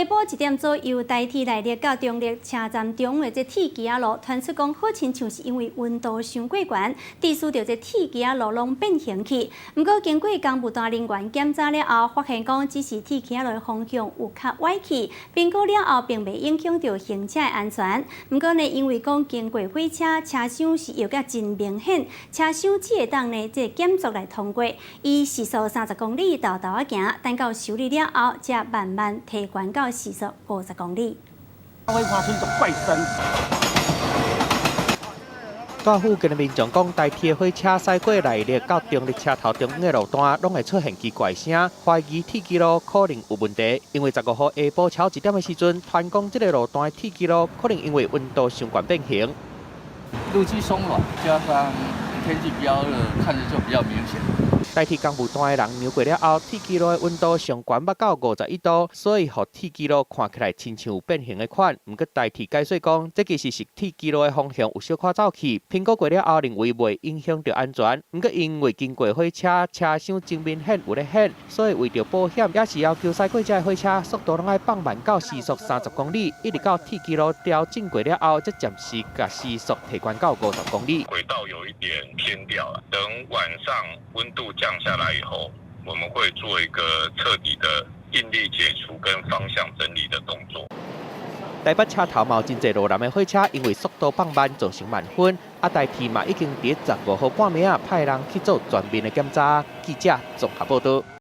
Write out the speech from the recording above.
晡1點左右，台鐵內壢到中壢車站中的這鐵枝仔路，傳出講好親像是因為溫度傷過懸，致使著這鐵枝仔路攏變形去。毋過經過工務單人員檢查了後，發現講只是鐵枝仔路的方向有較歪去，評估了後並袂影響著行車的安全。毋過呢，因為講經過火車車廂是搖甲真明顯，車廂只會當呢這減速來通過，以時速30公里沓沓仔行，等到修理了後，才慢慢提懸到時速50公里。會發出一種怪聲。住附近的民眾講，台鐵火車駛過內壢到中壢車頭中央的路段，攏會出現奇怪聲，懷疑鐵枝路可能有問題。因為15號下晡超1點的時陣，傳講這个路段的鐵枝路可能因為溫度傷懸變形。路基鬆軟，加上天氣比較熱，看著就比較明顯。台鐵工務單的人量過了後，鐵枝路的溫度上懸捌到51度，所以予鐵枝路看起來親像有變形的款。毋過台鐵解釋講，這其實是鐵枝路的方向有小可走去，評估過了後認為袂影響著安全。毋過因為經過火車車廂真明顯有咧響，所以為著保險，也是要求駛過這个火車速度攏愛放慢到時速30公里，一直到鐵枝路調整過了後，才暫時共時速提懸到50公里。軌道有一點偏掉了，等晚上溫度降下來以後，我們會做一個徹底的應力解除跟方向整理的動作。台北車頭嘛有真濟路南的火車，因為速度放慢造成慢分。啊，台鐵嘛已經佇15號半暝仔派人去做全面的檢查。記者綜合報道。